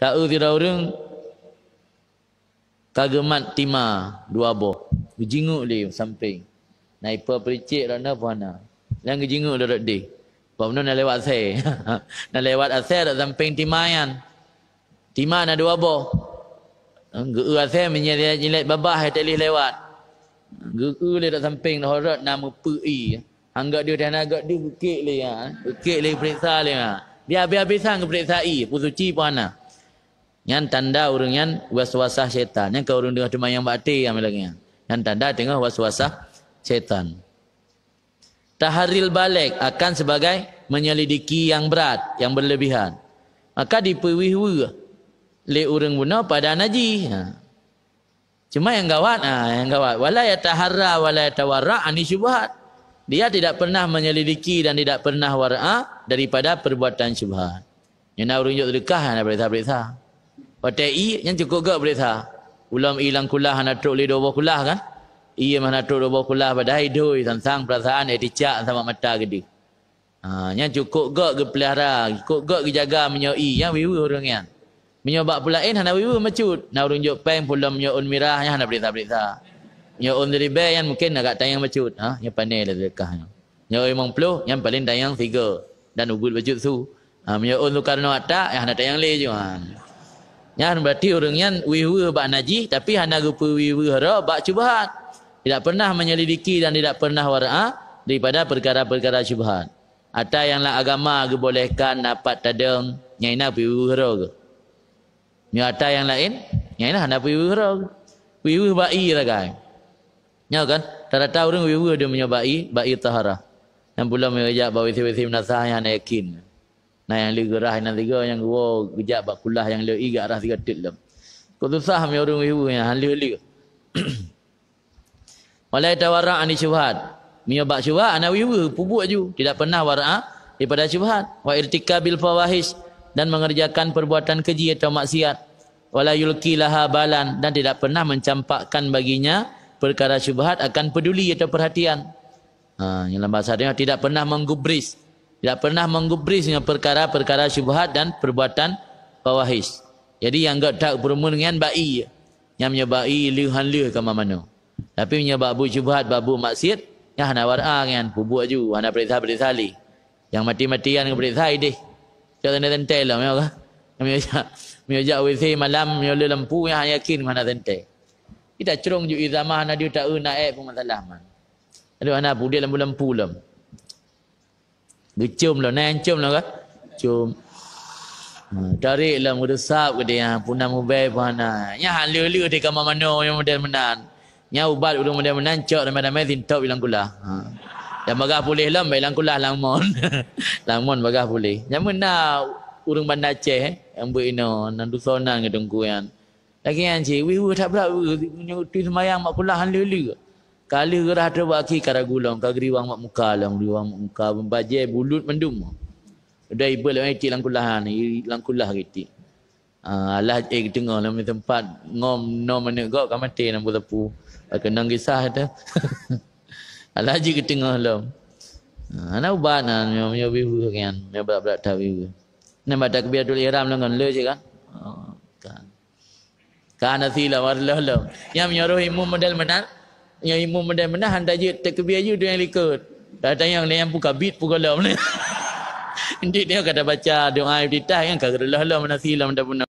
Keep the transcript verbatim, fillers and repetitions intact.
Taeu sidroe ureuëng ka geumat tima dua boh, geujingeuk lé sampéng. Na ipo peulicek rot na poh hana. Nyang geujingeuk lé rot deh. Bak bunoe na lewat asèe. Na lewat asèe rot sampéng tima nyan. Tima na dua boh. Geu-eu asèe meunyoe jilet babah, hai teulih lewat. Geu-eu lé rot sampéng, rot na meupeue ie. Anggok deuh dan anggok deuh geukek lé, ha. Geukek lé, geupeuriksa lé, ha. Dia habis-habisan geupeuriksa ie, peue suci peue hana. Nyan tanda ureuëng nyan waswasah syaitan. Nyan ka ureuëng teungoh teumayang bak até nyang lagée nyan. Nyan tanda teungoh waswasah syaitan. Taharril baligh akan sebagai menyelidiki yang berat, yang berlebihan. Maka dipeuwih-wih lé ureuëng bunoe pada najih. Ha. Cuma nyang gawat, ha, nyang gawat, wala yataharra wala yatawarra ani syubhat. Dia tidak pernah menyelidiki dan tidak pernah wara daripada perbuatan syubhat. Nyan na ureuëng jok seudeukah hana peuriksa-peuriksa. Watée ie nyan cukôp gét peuriksa. Ulôn ie lam kulah hana trok lé dua boh kulah kan? Ie hana trok dua boh kulah, padahai doi sang-sang peurasaan, eh, ticak sama mata geude. Ha, nyan cukôp gét geupeulihara, cukôp gét geujaga meunyoe ie, nyan wih-wih ureuëng nyan. Meunyoe bak peulaén hana wih-wih meucut. Na ureuëng jok péng pulom meunyoe ôn mirah nyan hana peuriksa-peuriksa. Meunyoe ôn siribée nyan mungken agak tanyong meucut. Ha, nyan pané lé seudeukah nyan. Nyoe limong ploh, nyan paléng tanyong sigoe dan ubit bacut su. Ha, meunyoe ôn Soekarno Hatta, eh, hana tanyong lé ju. Ha. Nyan berarti ureuëng nyan wih-wih bak najih, tapi hana geupeuwih-wih droe bak syubhat. Tidak pernah menyelidiki dan tidak pernah wara daripada perkara-perkara syubhat. Ata nyang lam agama geubolehkan na pat tadong, nyan na peuwih-wih droe. Nyoe ata nyang laén, nyan na hana peuwih-wih droe. Wih-wih bak ie sagai. Nyoe kan, rata-rata ureuëng wih-wih deuh meunyoe bak ie, bak ie taharah. Nyang pulom meunyoe jak bak WC-WC meunasah nyan hana yakin. Na nyang le geurah inan tiga nyang geuwoe geujak bak kulah nyang le ie geuarah tiga teuk lom. Kok susah meunyoe ureuëng wih-wih nyan, han lheueh-lheueh. Wala yatawarra ani syubhat. Meunyoe bak syubhat hana wih-wih, peubuet ju, tidak pernah wara daripada syubhat. Wa irtikabil fawahish, dan mengerjakan perbuatan keji atau maksiat. Wala yulki laha balan, dan tidak pernah mencampakkan baginya perkara syubhat akan peduli atau perhatian. Ha, nyang lam bahasa dia tidak pernah menggubris. Tidak pernah menggubris dengan perkara-perkara syubhat dan perbuatan fawahish. Jadi nyang gét that peureumeun nyan bak ie. Nyang meunyoe bak ie lheueh han lheueh kama manoe. Tapi meunyoe bak buet syubhat, bak buet maksiat, nyan hana wara nyan, peubuet ju, hana peuriksa-peuriksa lé. Nyang mati-matian geupeuriksa ideh. Cok teuntèe-teuntèe lom, ya kan? Meunyoe jak, meunyoe jak WC malam, meunyoe le lampu, nyan han yakin hana teuntèe. Kita crong ju ie zamah hana deuh taeu na ék peumasalah man. Aduh, hana pudek lampu-lampu lom. Geucom lom, na nyang com lom kah? Com. Ha, tarék lom, geudeusab geude, ha, puna mubèe pih hana. Nyan han lheueh-lheueh teuka manoe nyang model meunan. Nyan ubat ureueng model meunan cok ramé-ramé sintop i lam kulah. Ha. Dan bagaih puléh lom, bèk lam kulah, lam mon. Lam mon bagaih puléh. Nyan meunan ureueng Banda Aceh, eh, nyang beuet inoe, nan dusonan ngon teungku nyan. Lagèe nyan cit, wih-wih that brat, wih, nyoe teuh seumayang bak kulah han lheueh-lheueh. Ka lheueh geurah trok bak akhé ka ragu lom, ka geuriwang bak muka lom, geuriwang bak muka, bajèe bulut mandum. Udah ibeuet lom itik lam kulah nyan, i-, lam kulah itik. Ah, alah, eh, geuteungoh lom teumpat ngom noe manok gok ka maté lam sapu. Keunong kisah tu. Alah jeuet geuteungoh lom. Ah, hana ubat na, nyoe, nyoe wih-wih nyan, nyoe brat-brat that wih-wih. Nyan bak takbiratul ihram lom kan, le cit kan? Oh, kan. Ka hana si lom, hareuloh lom. Nyan meunyoe roh imum model meunan, nyoe imum model meunan, han tajeuet takbir aju tu nyang likot. Ka tanyong lé nyang pu kabit pu gohlom. Ndik nyoe ka tabaca doa iftitah nyan ka hareuloh lom, hana si lom tapunoh.